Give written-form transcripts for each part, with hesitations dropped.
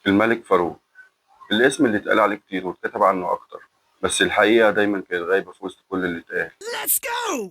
الملك فاروق، الاسم اللي اتقال عليه كتير واتكتب عنه أكتر، بس الحقيقة دايما كانت غايبة في وسط كل اللي اتقال. Let's go!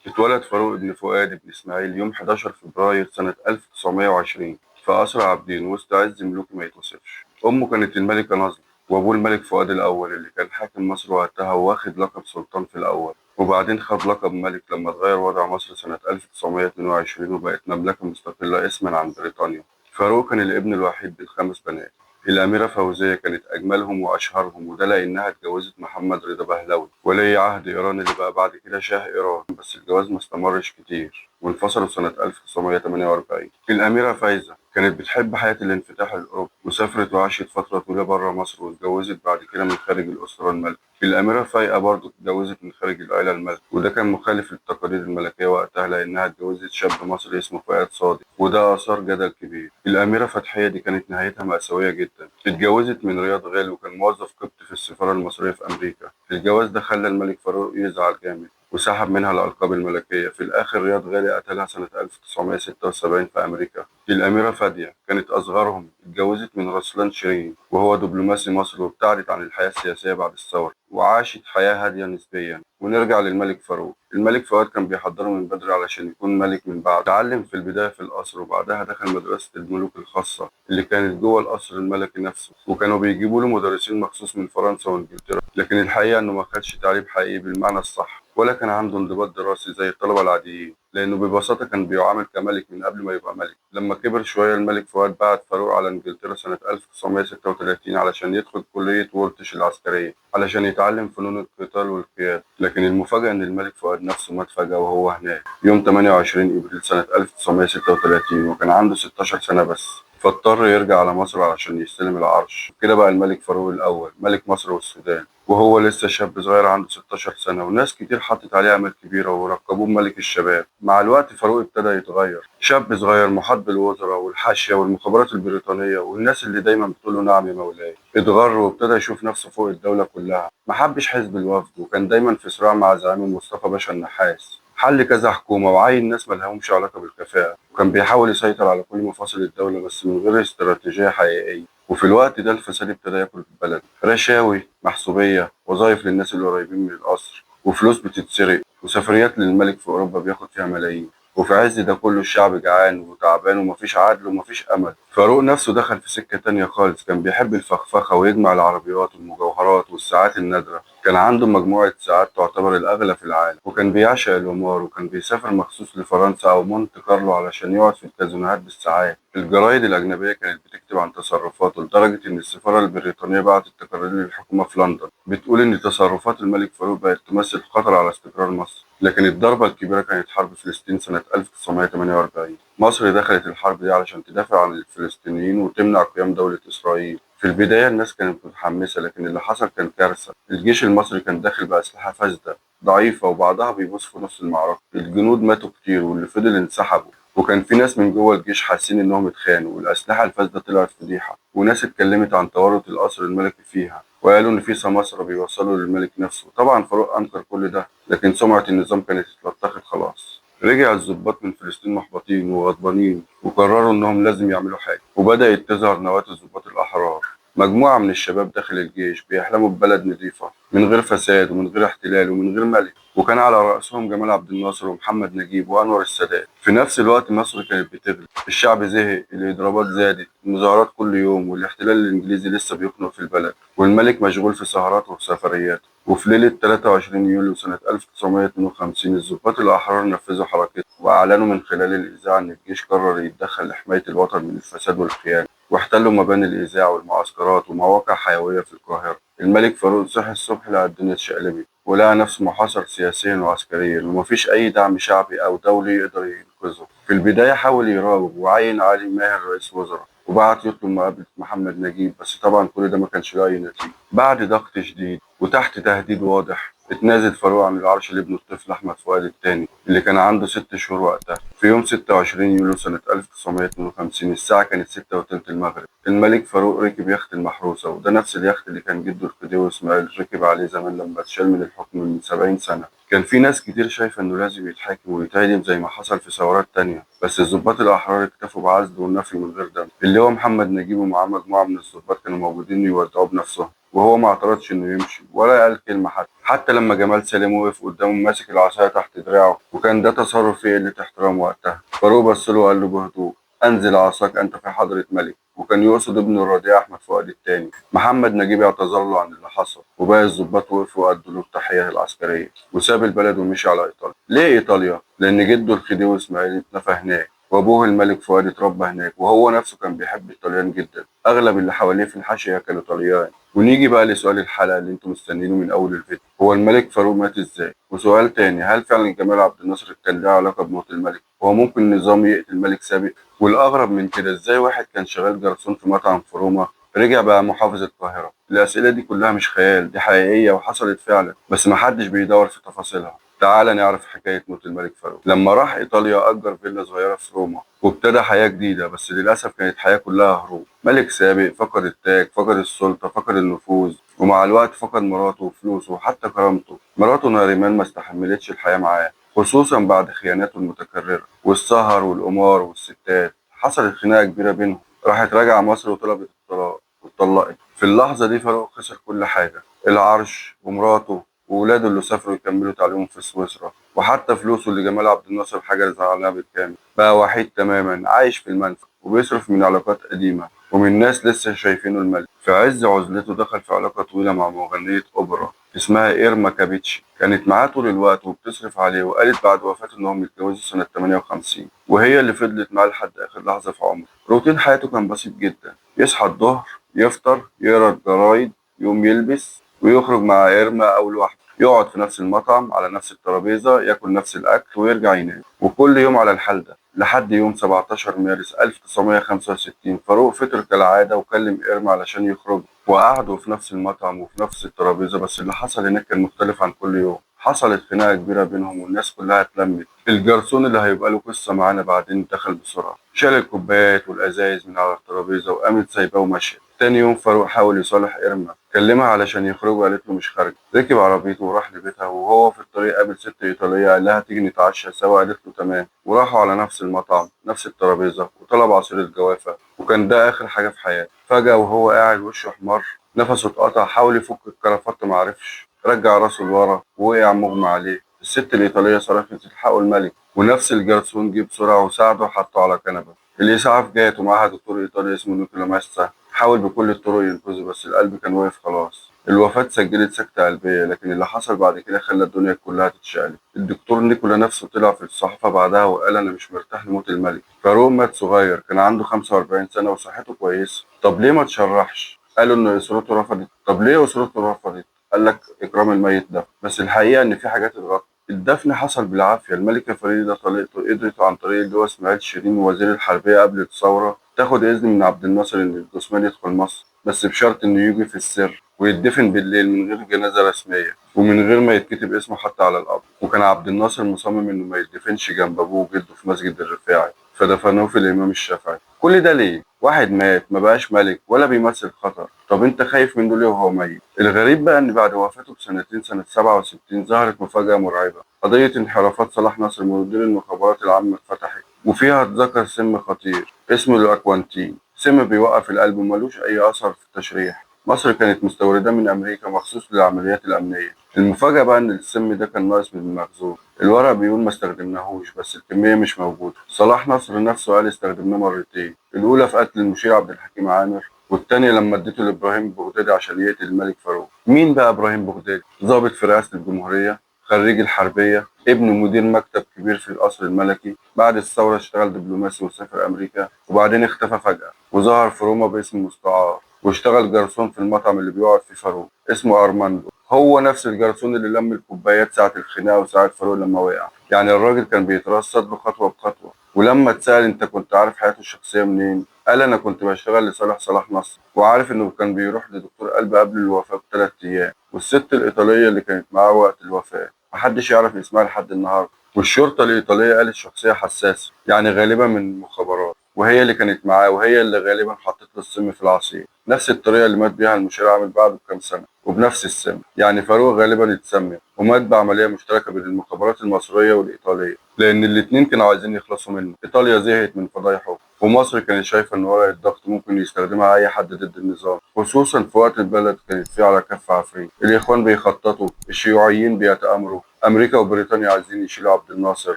اتولد فاروق ابن فؤاد ابن إسماعيل يوم 11 فبراير سنة 1920 في قصر عابدين وسط عز ملوكي ما يتوصفش. أمه كانت الملكة نظمة، وأبوه الملك فؤاد الأول اللي كان حاكم مصر وقتها وواخد لقب سلطان في الأول، وبعدين خد لقب ملك لما اتغير وضع مصر سنة 1922 وبقت مملكة مستقلة اسما عن بريطانيا. فاروق كان الابن الوحيد بالخمس بنات. الأميرة فوزية كانت أجملهم وأشهرهم، وده لأنها اتجوزت محمد رضا بهلوي ولي عهد إيران اللي بقى بعد كده شاه إيران، بس الجواز ما استمرش كتير وانفصلوا سنة 1948. الأميرة فايزة كانت بتحب حياة الانفتاح الأوروبي وسافرت وعاشت فترة طويلة بره مصر واتجوزت بعد كده من خارج الأسرة المالكة. الأميرة فايقة برضه اتجوزت من خارج العيلة المالكة، وده كان مخالف للتقاليد الملكية وقتها لأنها اتجوزت شاب مصري اسمه فؤاد صادق، وده أثار جدل كبير. الأميرة فتحية دي كانت نهايتها مأساوية جدا، اتجوزت من رياض غالي وكان موظف قبطي في السفارة المصرية في أمريكا. الجواز ده خلى الملك فاروق يزعل جامد وسحب منها الألقاب الملكية. في الآخر رياض غالي قتلها سنة 1976 في أمريكا. الأميرة فادية كانت أصغرهم، اتجوزت من رسلان شيرين وهو دبلوماسي مصري، وابتعدت عن الحياة السياسية بعد الثورة وعاشت حياة هادية نسبيا. ونرجع للملك فاروق. الملك فؤاد كان بيحضره من بدري علشان يكون ملك من بعده. اتعلم في البداية في القصر، وبعدها دخل مدرسة الملوك الخاصة اللي كانت جوه القصر الملكي نفسه، وكانوا بيجيبوا له مدرسين مخصوص من فرنسا وانجلترا. لكن الحقيقة انه ما خدش تعليم حقيقي بالمعنى الصح، ولا كان عنده انضباط دراسي زي الطلبة العاديين، لأنه ببساطة كان بيعامل كملك من قبل ما يبقى ملك. لما كبر شوية الملك فؤاد بعت فاروق على إنجلترا سنة 1936 علشان يدخل كلية وولتش العسكرية علشان يتعلم فنون القتال والقيادة. لكن المفاجأة إن الملك فؤاد نفسه مات فجأة وهو هناك يوم 28 إبريل سنة 1936، وكان عنده 16 سنة بس، فاضطر يرجع على مصر علشان يستلم العرش. كده بقى الملك فاروق الأول ملك مصر والسودان، وهو لسه شاب صغير عنده 16 سنة، وناس كتير حطت عليه آمال كبيرة ورقبوه ملك الشباب. مع الوقت فاروق ابتدى يتغير، شاب صغير محاط بالوزراء والحاشية والمخابرات البريطانية والناس اللي دايما بتقول له نعم يا مولاي. اتغر وابتدى يشوف نفسه فوق الدولة كلها، ما حبش حزب الوفد وكان دايما في صراع مع زعيمه مصطفى باشا النحاس. حل كذا حكومة وعين ناس ملهمش علاقة بالكفاءة، وكان بيحاول يسيطر على كل مفاصل الدولة بس من غير استراتيجية حقيقية. وفي الوقت ده الفساد ابتدى ياكل في البلد، رشاوي، محسوبية، وظائف للناس اللي قريبين من القصر، وفلوس بتتسرق، وسفريات للملك في أوروبا بياخد فيها ملايين. وفي عز ده كله الشعب جعان وتعبان ومفيش عدل ومفيش أمل. فاروق نفسه دخل في سكة تانية خالص، كان بيحب الفخفخة ويجمع العربيات والمجوهرات والساعات النادرة. كان عنده مجموعة ساعات تعتبر الأغلى في العالم، وكان بيعشق القمار، وكان بيسافر مخصوص لفرنسا أو مونte كارلو علشان يقعد في الكازينوهات بالساعات. الجرايد الأجنبية كانت بتكتب عن تصرفاته لدرجة إن السفارة البريطانية بعتت تقارير للحكومة في لندن بتقول إن تصرفات الملك فاروق بقت تمثل خطر على استقرار مصر. لكن الضربة الكبيرة كانت حرب فلسطين سنة 1948. مصر دخلت الحرب دي علشان تدافع عن الفلسطينيين وتمنع قيام دولة إسرائيل. في البداية الناس كانت متحمسة، لكن اللي حصل كان كارثة. الجيش المصري كان داخل بأسلحة فاسدة ضعيفة وبعضها بيبوظ في نص المعركة. الجنود ماتوا كتير واللي فضل انسحبوا، وكان في ناس من جوه الجيش حاسين انهم اتخانوا، والاسلحه الفاسده طلعت فضيحه، وناس اتكلمت عن تورط القصر الملكي فيها وقالوا ان في سماسرة بيوصلوا للملك نفسه. طبعا فاروق انكر كل ده، لكن سمعه النظام كانت اتلطخت خلاص. رجع الضباط من فلسطين محبطين وغضبانين، وقرروا انهم لازم يعملوا حاجه، وبدات تظهر نواه الضباط الاحرار. مجموعة من الشباب داخل الجيش بيحلموا ببلد نظيفة من غير فساد ومن غير احتلال ومن غير ملك، وكان على رأسهم جمال عبد الناصر ومحمد نجيب وأنور السادات. في نفس الوقت مصر كانت بتغلي، الشعب زهق، الإضرابات زادت، المظاهرات كل يوم، والاحتلال الإنجليزي لسه بيخنق في البلد، والملك مشغول في سهراته وسفرياته. وفي ليلة 23 يوليو سنة 1952 الضباط الأحرار نفذوا حركتهم، وأعلنوا من خلال الإذاعة إن الجيش قرر يتدخل لحماية الوطن من الفساد والخيانة، واحتلوا مباني الإذاعة والمعسكرات ومواقع حيوية في القاهرة. الملك فاروق صحي الصبح لقى الدنيا اتشقلبت، ولقى نفسه محاصر سياسيا وعسكريا، ومفيش أي دعم شعبي أو دولي يقدر ينقذه. في البداية حاول يراوغ وعين علي ماهر رئيس وزراء، وبعت يطلب مقابلة محمد نجيب، بس طبعا كل ده ما كانش له أي نتيجة. بعد ضغط شديد وتحت تهديد واضح اتنازل فاروق عن العرش لابنه الطفل أحمد فؤاد الثاني اللي كان عنده 6 شهور وقتها. في يوم 26 يوليو سنة 1952 الساعة كانت 6:20 المغرب، الملك فاروق ركب يخت المحروسة، وده نفس اليخت اللي كان جده الخديوي إسماعيل ركب عليه زمان لما اتشال من الحكم من 70 سنة. كان في ناس كتير شايفة إنه لازم يتحاكم ويتعدم زي ما حصل في ثورات تانية، بس الضباط الأحرار اكتفوا بعزله والنفي من غير دم. اللي هو محمد نجيب ومعاه مجموعة من الضباط كانوا موجودين يودعوه بنفسهم، وهو ما اعترضش انه يمشي ولا قال كلمة. حتى لما جمال سالم وقف قدامه ماسك العصاية تحت دراعه، وكان ده تصرف فيه قلة احترام وقتها. فاروق بص له وقال له بهدوء: انزل عصاك، انت في حضرة ملك. وكان يقصد ابنه الرضيع احمد فؤاد الثاني. محمد نجيب اعتذر له عن اللي حصل، وباقي الضباط وقفوا وأدوا له التحية العسكرية، وساب البلد ومشي على ايطاليا. ليه ايطاليا؟ لان جده الخديوي اسماعيل اتنفى هناك، وابوه الملك فؤاد اتربى هناك، وهو نفسه كان بيحب الطليان جدا. اغلب اللي حواليه في الحاشية كانوا طليان. ونيجي بقى لسؤال الحلقة اللي انتم مستنينه من اول الفيديو: هو الملك فاروق مات ازاي؟ وسؤال تاني: هل فعلا جمال عبد الناصر كان له علاقة بموت الملك؟ هو ممكن نظام يقتل ملك سابق؟ والاغرب من كده، ازاي واحد كان شغال جرسون في مطعم في روما رجع بقى محافظ القاهرة؟ الاسئلة دي كلها مش خيال، دي حقيقية وحصلت فعلا، بس محدش بيدور في تفاصيلها. تعال نعرف حكاية موت الملك فاروق. لما راح إيطاليا أجر فيلا صغيرة في روما وابتدى حياة جديدة، بس للأسف كانت حياة كلها هروب. ملك سابق فقد التاج، فقد السلطة، فقد النفوذ، ومع الوقت فقد مراته وفلوسه وحتى كرامته. مراته ناريمان ما استحملتش الحياة معاه، خصوصا بعد خياناته المتكررة والسهر والقمار والستات. حصلت خناقة كبيرة بينهم، راحت راجعة مصر وطلبت الطلاق واتطلقت. في اللحظة دي فاروق خسر كل حاجة: العرش ومراته وولاده اللي سافروا يكملوا تعليمهم في سويسرا، وحتى فلوسه اللي جمال عبد الناصر حجز عليها بالكامل. بقى وحيد تماما، عايش في المنفى وبيصرف من علاقات قديمة ومن ناس لسه شايفينه الملك. في عز عزلته دخل في علاقة طويلة مع مغنية أوبرا اسمها إيرما كابيتشي، كانت معاه طول الوقت وبتصرف عليه، وقالت بعد وفاته إنهم اتجوزوا سنة 58، وهي اللي فضلت معاه لحد آخر لحظة في عمره. روتين حياته كان بسيط جدا: يصحى الظهر، يفطر، يقرا الجرايد، يقوم يلبس ويخرج مع إيرما أو لوحده، يقعد في نفس المطعم على نفس الترابيزة، ياكل نفس الأكل ويرجع ينام، وكل يوم على الحال ده لحد يوم 17 مارس 1965. فاروق فطر كالعادة وكلم إيرما علشان يخرجوا، وقعدوا في نفس المطعم وفي نفس الترابيزة، بس اللي حصل هناك كان مختلف عن كل يوم. حصلت خناقة كبيرة بينهم والناس كلها اتلمت. الجرسون اللي هيبقى له قصة معانا بعدين دخل بسرعة، شال الكوبايات والأزايز من على الترابيزة وقامت سايباه ومشيت. تاني يوم فاروق حاول يصالح إيرما، كلمها علشان يخرجوا، قالت له مش خارجة. ركب عربيته وراح لبيتها، وهو في الطريق قابل ست إيطالية قال لها تيجي نتعشى سوا، قالت له تمام، وراحوا على نفس المطعم نفس الترابيزة وطلب عصير الجوافة، وكان ده آخر حاجة في حياته. فجأة وهو قاعد وشه أحمر، نفسه اتقطع، حاول يفك الكرافات معرفش، رجع راسه لورا ووقع مغمى عليه. الست الإيطالية صرخت الحقوا الملك، ونفس الجرسون جه بسرعة وساعده وحطه على كنبة. الإسعاف جات ومعاها دكتور إيطالي اسمه نيكولا ماسا، حاول بكل الطرق ينقذه بس القلب كان واقف خلاص. الوفاة سجلت سكتة قلبية، لكن اللي حصل بعد كده خلى الدنيا كلها تتشقلب. الدكتور نيكولا نفسه طلع في الصحافة بعدها وقال أنا مش مرتاح لموت الملك. فاروق مات صغير، كان عنده 45 سنة وصحته كويسة. طب ليه ما تشرحش؟ قالوا إن أسرته رفضت. طب ليه أسرته رفضت؟ قال لك إكرام الميت ده. بس الحقيقة إن في حاجات اتغطت. الدفن حصل بالعافية. الملكة فريدة طليقته قدرت عن طريق اللي هو إسماعيل شيرين وزير الحربية قبل الثورة تاخد إذن من عبد الناصر إن الجثمان يدخل مصر، بس بشرط إنه يجي في السر ويدفن بالليل من غير جنازة رسمية ومن غير ما يتكتب اسمه حتى على القبر. وكان عبد الناصر مصمم إنه ما يدفنش جنب أبوه وجده في مسجد الرفاعي، فدفنوه في الإمام الشافعي. كل ده ليه؟ واحد مات ما بقاش ملك ولا بيمثل خطر، طب انت خايف منه ليه وهو ميت؟ الغريب بقى ان بعد وفاته بسنتين سنة 67 ظهرت مفاجأة مرعبة. قضية انحرافات صلاح نصر مدير المخابرات العامة اتفتحت، وفيها اتذكر سم خطير اسمه الأكوانتين، سم بيوقف القلب وملوش أي أثر في التشريح. مصر كانت مستوردة من أمريكا مخصوص للعمليات الأمنية. المفاجأة بقى إن السم ده كان ناقص من المخزون. الورق بيقول ما استخدمناهوش، بس الكمية مش موجودة. صلاح نصر نفسه قال استخدمناه مرتين، الأولى في قتل المشير عبد الحكيم عامر، والتانية لما اديته لإبراهيم بغدادي عشان يقتل الملك فاروق. مين بقى إبراهيم بغدادي؟ ضابط في رئاسة الجمهورية، خريج الحربية، ابن مدير مكتب كبير في القصر الملكي. بعد الثورة اشتغل دبلوماسي وسافر أمريكا، وبعدين اختفى فجأة وظهر في روما باسم مستعار، واشتغل جرسون في المطعم اللي بيقعد فيه فاروق اسمه أرماندو. هو نفس الجرسون اللي لم الكوبايات ساعة الخناقة وساعة فاروق لما وقع. يعني الراجل كان بيترصد له خطوة بخطوة. ولما اتسأل انت كنت عارف حياته الشخصية منين؟ قال انا كنت بشتغل لصالح صلاح نصر، وعارف انه كان بيروح لدكتور قلب قبل الوفاة ب3 ايام، والست الإيطالية اللي كانت معاه وقت الوفاة محدش يعرف اسمها لحد النهاردة. والشرطة الإيطالية قالت شخصية حساسة، يعني غالبا من المخابرات، وهي اللي كانت معاه، وهي اللي غالبا حطت له السم في العصير، نفس الطريقة اللي مات بيها المشير عامل بعده بكام سنة وبنفس السم. يعني فاروق غالبا اتسمم ومات بعملية مشتركة بين المخابرات المصرية والإيطالية، لأن الاتنين كانوا عايزين يخلصوا منه. إيطاليا زهقت من فضايحه، ومصر كانت شايفة إن ورقة ضغط ممكن يستخدمها أي حد ضد النظام، خصوصا في وقت البلد كانت فيه على كف عفريت. الإخوان بيخططوا، الشيوعيين بيتآمروا، أمريكا وبريطانيا عايزين يشيلوا عبد الناصر،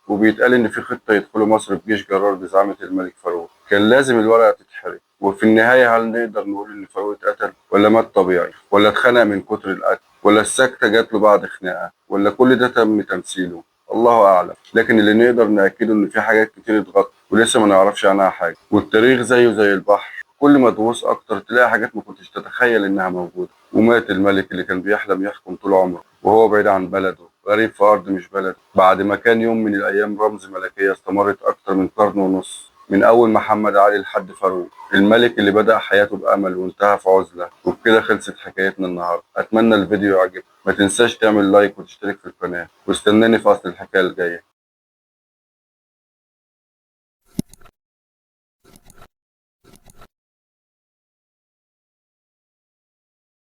وبيتقال إن في خطة يدخلوا مصر بجيش جرار بزعامة الملك فاروق. كان لازم الورقة تتحرق. وفي النهاية هل نقدر نقول إن فاروق اتقتل، ولا مات طبيعي، ولا اتخنق من كتر القتل، ولا السكتة جات له بعد خناقة، ولا كل ده تم تمثيله؟ الله أعلم. لكن اللي نقدر نأكده إن في حاجات كتير اتغطت ولسه ما نعرفش عنها حاجة. والتاريخ زيه زي البحر، كل ما تغوص أكتر تلاقي حاجات ما كنتش تتخيل إنها موجودة. ومات الملك اللي كان بيحلم يحكم طول عمره وهو بعيد عن بلده، غريب في أرض مش بلده، بعد ما كان يوم من الأيام رمز ملكية استمرت أكتر من قرن ونص، من أول محمد علي لحد فاروق، الملك اللي بدأ حياته بأمل وانتهى في عزلة. وبكده خلصت حكايتنا النهاردة. أتمنى الفيديو يعجبك، ما تنساش تعمل لايك وتشترك في القناة، واستناني في أصل الحكاية الجاية.